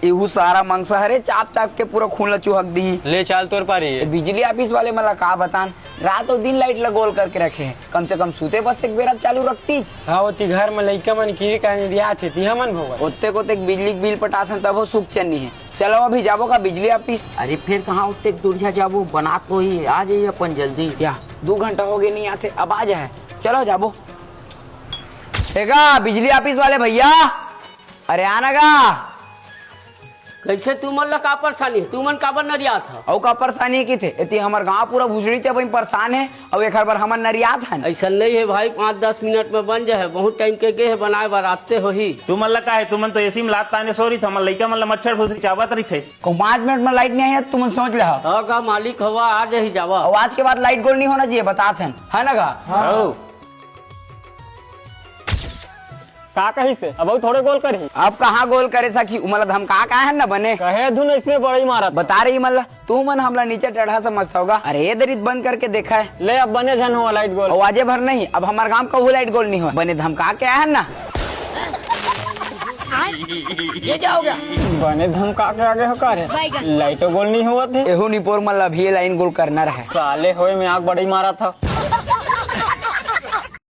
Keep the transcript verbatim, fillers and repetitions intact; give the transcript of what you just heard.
एहू सारा मंगसा हरे चाप चाप के पूरा खून ला चुहक दिही। ले चाल तोर पारी। ए बिजली ऑफिस वाले मन ला का बतान, रात अउ दिन लाइट ला गोल करके रखे हे। कम से कम सूते बस एक बेरा चालू रखतीच। हाँ, ओती घर म लइका मन किरी करने दिया थे, तिहा मन भोगत। ओतेक ओतेक बिजली के बिल पटाथन तभो सुख चैन नी हे। चलो अभी जाबो का बिजली ऑफिस? अरे फेर कहाँ ओतेक दूरिहा जाबो, बना तो ही आ जाइए अपन जल्दी। या दू घंटा हो गए नहीं आथे, अब आ जाए। चलो जाबो। एगा बिजली ऑफिस वाले भैया, अरे आना गा। कैसे तुमन ला का परेशानी हे? तुमन काबर नरियात ह? अउ का परेशानी हे किथे? एती हमर गांव पूरा भुसड़ी चबई परेशान हे, अउ एखर बर हमन नरियात हन। ऐसा नहीं है भाई, पाँच दस मिनट में बन जाए, बहुत टाइम के गे है बनाए बर, आते हो ही। तुमन ला का है, तुमन तो एसी में लात ताने सो रही, हमर लइका मन ला मच्छर भुसड़ी चाबत रहिथे। कहूँ पाँच मिनट में लाइट नहीं आही, तुमन सोच ले। हाँ का मालिक हवा, आ जाही जावा। अउ आज के बाद लाइट गोल नहीं होना चाहिए, बतात हन, है ना गा? हाँ। का कहिस हे? अब अउ थोड़े गोल करही। अब कहाँ गोल करे सखी, उमन ला धमका के आए हन ना बने। कहे धुन इसमें बड़ई मारत। बता रही मन ला, तू मन हमला नीचा टेढ़ा समझथव गा। अरे ये दरी त बंद करके देखा हे। ले अब बने झन होवय लाइट गोल। अउ आजे भर नहीं, अब हमर गांव कहूँ लाइट गोल नहीं होवय। बने धमका के आए हन ना। ये क्या हो गया? बने धमका के आगे हो का रे? बैगन। लाइटो गोल नहीं होवत हे। एहू निपोर मन ला अभी ये लाइन गोल करना रहे। साले होए में आग बड़ई मारत ह।